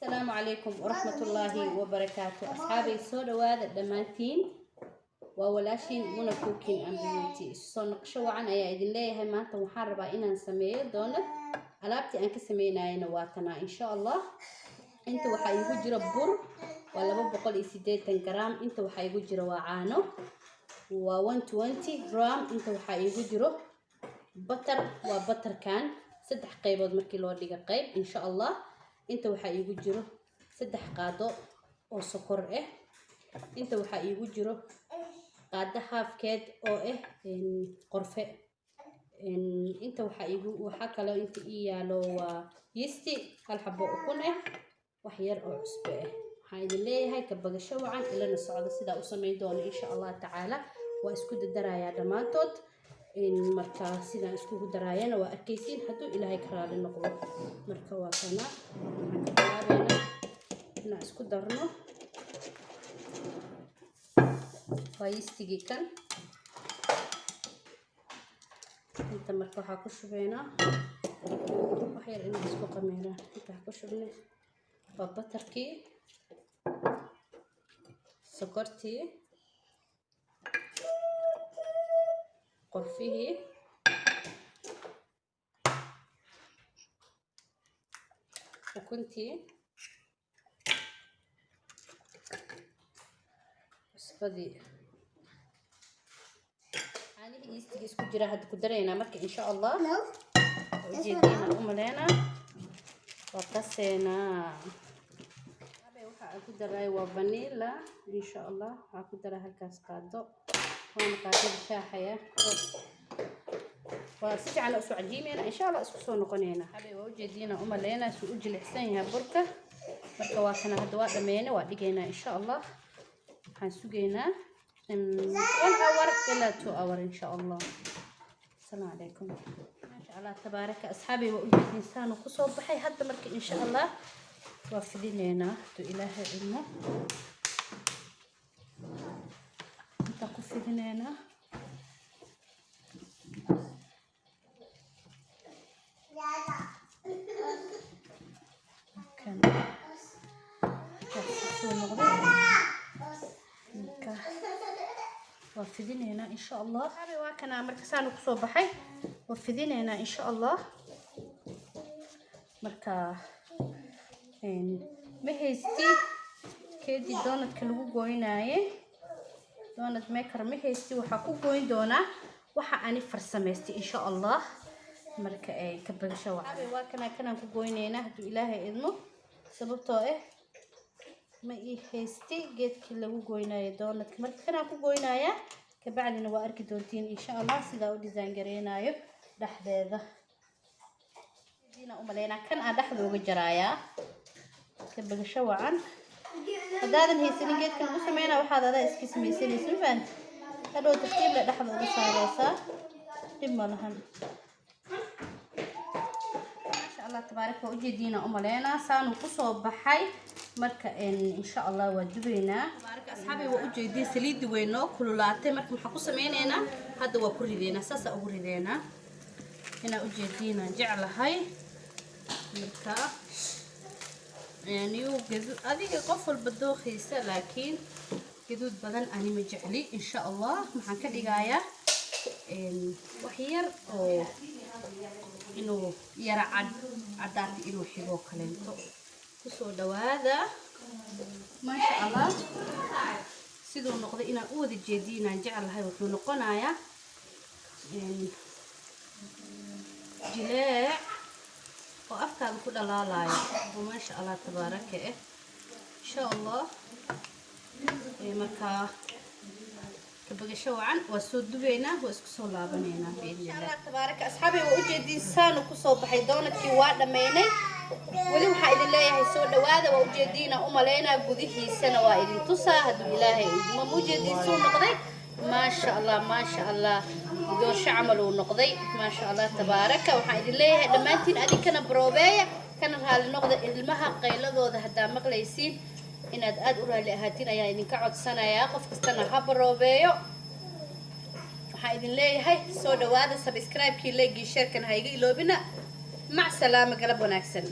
Asalaamu calaykum waraxmatullaahi wabarakaatu. Asxaabay, soo dhawaada dhammaantiin. Waa walaashiin Muna Cooking and Beauty. Isu soo noqosho wacan ayaa idin leeyahay. Maanta waxaan rabaa inaan sameeyo doonad. Alaabtii aan ka sameynayana waa tanaa, insha Allah. Inta waxaa iigu jira bur, waa 280 gram. Inta waxaa iigu jira waa caano, waa 120 gram. Inta waxaa iigu jiro butter, waa butterkan saddex qaybood markii loo dhiga qayb, insha Allah. Inta waxaa iigu jiro 3 qaado oo sokor ah. Inta waxaa iigu jiro qaado haafkeed oo ah qorfe. Inta waxaa iigu, waxaa kaloo inta ii yaalo waa yeasti, hal xabo ukun ah, wax yar oo cusbo ah. Waxaan idin leeyahay ka bagasho wacan, ilana socdo sidaa u samayn doono, insha Allah tacaala. Waa isku dadarayaa dhammaantood. Marka sidaan iskugu daraayana waa arkaysiin, hadduu Ilaahay ka raali noqdo. Marka waa kana, waxaan ka bilaabeynaa inaan isku darno. Waa yeastigii kan. Inta marka waxaa ku shubeynaa wax yar inaan isku qameynaa. Inta waxaa ku shubnay waa butterkii, sokortii, qorfihii, ukuntii, cusbadii, caanihii, yeastigii isku jira hadda ku daraynaa. Marka insha Allah ujeediinaan u maleynaa, waa qaseynaa. Waxa aan ku daray waa vanilla, insha Allah. Waxaa ku daraa halkaas qaado, waana qaadada shaaxaya. Waa si fiican isu cajiimayna, insha Allah. Isku soo noqonayna. Habay, waa ujeediina u maleynaa suu u jilicsan yahay burka. Marka waa kana, hadda waa dhameynay, waa dhigaynaa, insha Allah. Waxaan sugaynaa 1 hour ilaa 2 hour, insha Allah. Asalaamu calaykum. Maasha Allah, tabaaraka. Asxaabay, waa ujeediin saanu kusoo baxay hadda. Marka insha Allah waa fidineynaa, hadduu Ilaahay idmo. Intaan ku fidineynaa kan soo noqday. Marka waa fidineynaa, insha Allah. Waa kanaa, marka saanu kusoo baxay. Waa fidineynaa, insha Allah. Marka ma haysti keedii doonadka lagu goynaaye, donut maker ma haysti. Waxaa ku goyn doonaa waxa ani farsamaystay, insha Allah. Marka ay ka bagasho waa kanaa, kanaan ku goyneynaa, hadduu Ilaahay idmo, sababtoo ah ma ii haysti geedkii lagu goynaayo doonadka. Marka kanaan ku goynayaa, kabacdina waa arki doontiin, insha Allah, sidaa u design gareynayo dhexdeeda. Umaleynaa kan aan dhexda uga jaraayaa. Ka bagasho wacan. Haddaadan haysanin geedka lagu sameynaa, waxaad adaa iska samaysanaysa, ma fahanti? Hadhow tartiib le dhexda uga saareysaa, dhib ma lahan. Maasha Allah, tabaarak. Waa ujeediina umaleynaa saanuu kusoo baxay. Marka insha Allah waa dubaynaa. Tabaaraka. Asxaabi, waa ujeediin saliiddi way noo kululaatay. Marka maxaa ku sameyneynaa hadda? Waa ku rideynaa, saasaa ugu rideynaa. Inaa ujeediinaan jeclahay. Marka yuu gaduud, adiga qof walba dooqiisa, laakiin gaduud badan ani ma jecli, insha Allah. Maxaan ka dhigayaa? Wax yar oo inuu yara cad caddaata inuu xigoo kaleento. Kusoo dhawaada. Maasha Allah, siduu noqday inaan u wada jeediinaan jeclahay. Wuxuu noqonayaa jileec oo afkaaga ku dhalaalayo oo maasha Allah tabaaraka ah, insha Allah. Markaa kabagasho wacan. Waa soo dubaynaa, waa isku soo laabaneynaa biidnillah tabaaraka. Asxaabi, waa ujeediin saanu kusoo baxay doonadkii, waa dhammaynay. Weli waxaa idin leeyahay soo dhawaada. Waa ujeediina u malaynaa, gudihiisana waa idin tusaa, hadduu Ilaahay idmo. Ma ujeediin suu noqday? Maasha Allah, maasha Allah, doorsho camal uu noqday. Maasha Allah, tabaaraka. Waxaan idin leeyahay dhammaantiin adinkana baroobeeya, kana raali noqda ilmaha qayladooda haddaa maqlaysiin. Inaad aada u raali ahaatiin ayaan idinka codsanayaa. Qof kastana ha baroobeeyo. Waxaan idin leeyahay soo dhawaada. Subscribe-kii, leegii, sharekana ha iga iloobina. Mac salaama, galab wanaagsan.